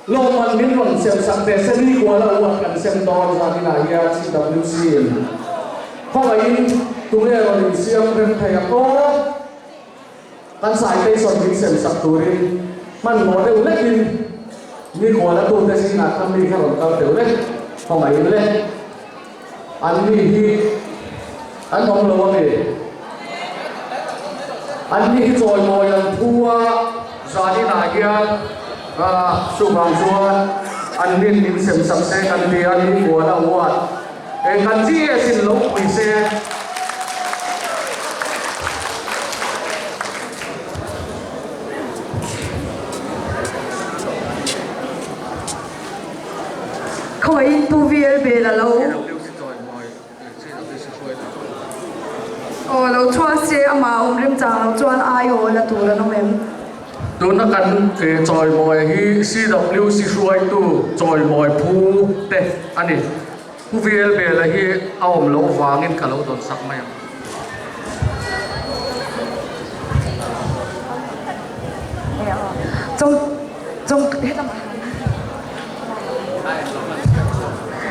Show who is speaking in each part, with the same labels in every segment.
Speaker 1: Lawmman min rawn sem sak teh se ni kuala uat kan sem dawn zaninah hian CWC in khawngaihin tunge rawn insiam rem thei ang aw? Kan citation min sem sak turin hmanhmawh deuh lekin ni kuala tute zingah khan mi kha rawn kal deuh lek khawngaihin le. An ni hi an awm lo a mi? An ni hi chawimawi an phu a, zaninah hian chuvang chuan an nin min sem sak se kan ti a, ni kual a uat e kan GS in lo pui se.
Speaker 2: Khawiin Pu VL Bel a lo Aw lo chhuah se amah awm remchang lo chuan ai aw la tur an awm em?
Speaker 1: Tuna kan chawimawi hi CWC hruaitu chawimawi phu te a ni. Pu VL Bela hi a awm loh vangin ka lo dawn sak mai ang.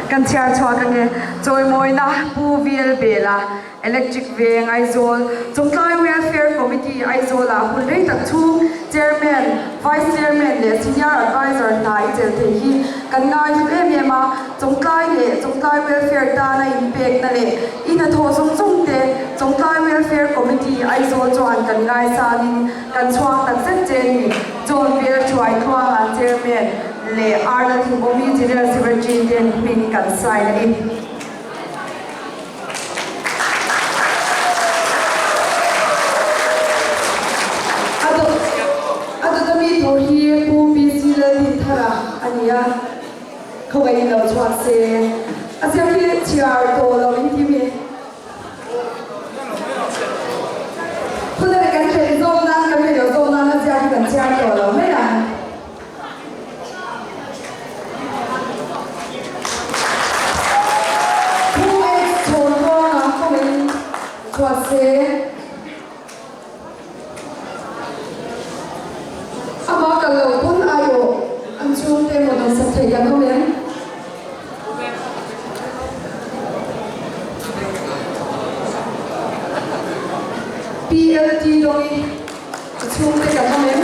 Speaker 2: Kan chhiar chhuak ange. Chawimawina Pu VL Bela, Electric Veng, Aizawl, Chawngtlai Welfare Committee, Aizawlah hun rei tak chhung Chairman, Vice Chairman leh Senior Adviser hna i chelh theih hi kan ngai hlu em em a. Chawngtlai leh Chawngtlai Welfare tana inpekna leh i hnathawh zawng zawng te Chawngtlai Welfare Committee, Aizawl chuan kan ngaisangin kan chhuak tak zet che a ni. John Bill Chuai Tluanga, Chairman, leh Arnold Himawmi, General Secretary ten hming kan sign a ni. A dawt ami tur hi Pu PC Laltinthara a ni a, khawngaihin lo chhuak se. A ziak hi chhiar tawh lo in ti mi? Hun a kan hreh zawk nan, kan hreh lo zawk nan a ziak hi kan chhiar tawh lo mai ang. Pu X chhawn ruangah khawngin chhuah se. Amah kal lo pawn aiawh an chhungte maw dawhsak thei kan awm em? PLT Dawngi a chhungte kan awm em?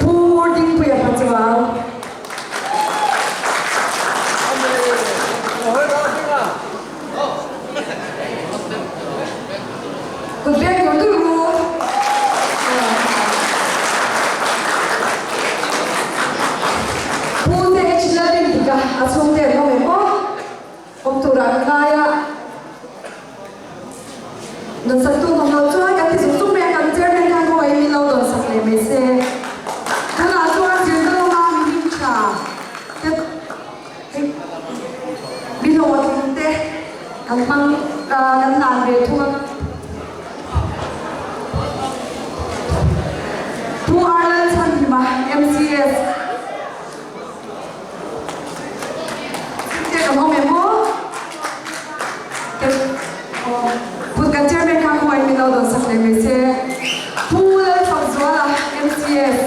Speaker 2: Pu Dingpuia Pachuau. Kut beng tur tur ru. Pu te hi la rin dik a, a chhungte an awm em aw? Awm turah ka ngai a. Dawnsak tu awm lo chuan kan ti zung zung mai a, kan chairman khan khawngaih min lo dawnsak leh mai se. Tunah chuan zirna lama mihring tha te mi hlawhtling te kan hmang kan hlan ve thung a. Pu Arlal Chhanhima, MCS. Te kan awm em aw? Put kan chairman kha khawngaih min lo dawn sak leh mai se. Pu Lalfakzuala, MCS.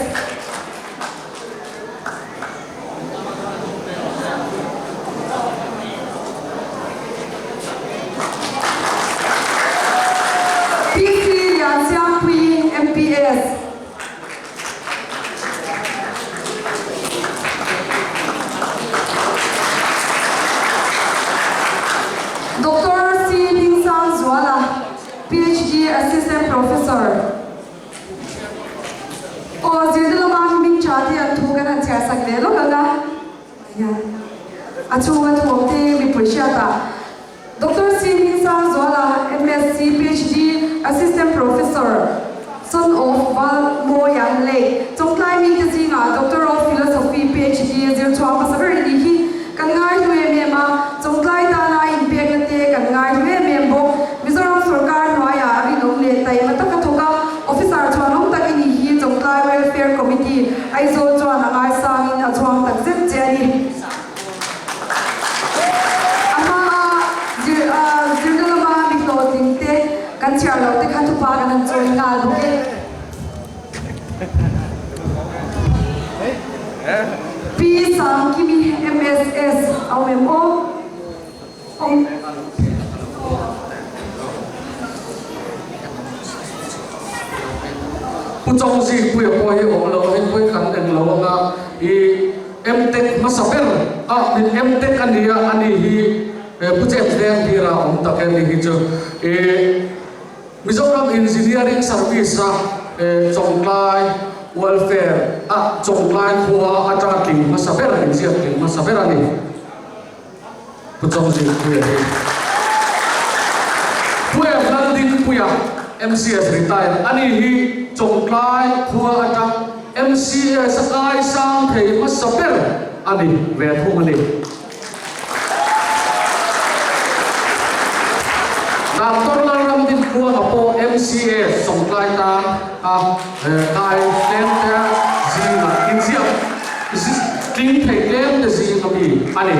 Speaker 2: PC Liansiangpuii, MPS. Doctor C. Hmingsangzuala, PhD Assistant Professor. Aw, zirna lama hming tha te an thu kan han chhiar sak leh lawk ang a. A chhunga thuam te mipui hriatah Doctor C. Hmingsangzuala, MSc, PhD, Assistant Professor, Son of Val Mawia Lake, Chawngtlai mite zingah Doctor of Philosophy, PhD, zir chhuah hmasa ber i nih hi kan ngai hlu em em a, Chawngtlai tana inpekna te kan ngai hlu em em bawk. Mizoram sorkar hnuaiah rinawm leh taima taka thawk a, Officer chuan. loh te kha thupa kan han chawi nghal bawk e. Pi Sangkimi MSS a awm em aw? Awm.
Speaker 1: Pu Chawngzikpuia pawh hi awm lo hei pawh hi kan eng lo anga i MTech hmasa ber a min MTech a nia a ni hi Pu James Lengphira awm tak e ni hi chu i Mizoram Engineering Service a Chawngtlai Welfare a Chawngtlai khua atanga tling hmasa ber inziak tling hmasa ber a ni. Pu Chawngzingpuia hi Pu Em Laldinpuia MCS retired a ni hi Chawngtlai khua atang MCS a kaisang thei hmasa ber a ni ve thung a ni. Doctor Lalramdinpuanga pawh MCS Chawngtlai tan a kai tlem te zingah inziak tling thei tlem te zing a mi a ni.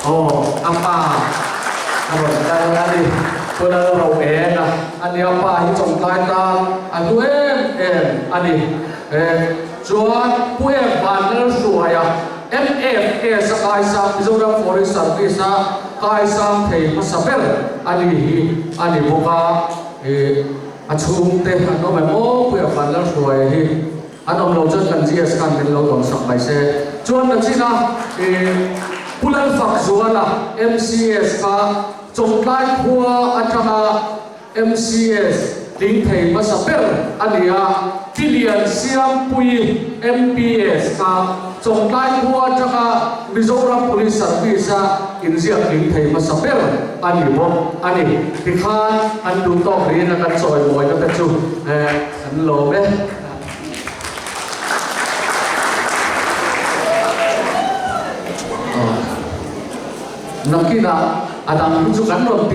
Speaker 1: Aw, a pa a rawn kal a ni. Pu Lalro eng a a nia pa hi chawngtlai tan a hlu em em a ni. Chuan Pu Em Vanlalhruaia MFS a kaisang Mizoram Forest Service a kaisang thei hmasa ber a ni hi a ni bawk a. A chhungte an awm em aw Pu Em Vanlalhruaia hi. An awm lo chuan kan GS khan min lo dawn sak mai se. Chuan nachina i Pu Lalfakzuala MCS kha Chawngtlai khua atanga MCS tling thei hmasa ber a ni a, Tilian Siampuii MPS kha Chawngtlai khua atanga Mizoram Police Service a inziak tling thei hmasa ber a ni bawk a ni. Tikhan an duh tawk riin a kan chawimawina te chu an lawm e. Nakinah a dang hi chu kan rawn ti.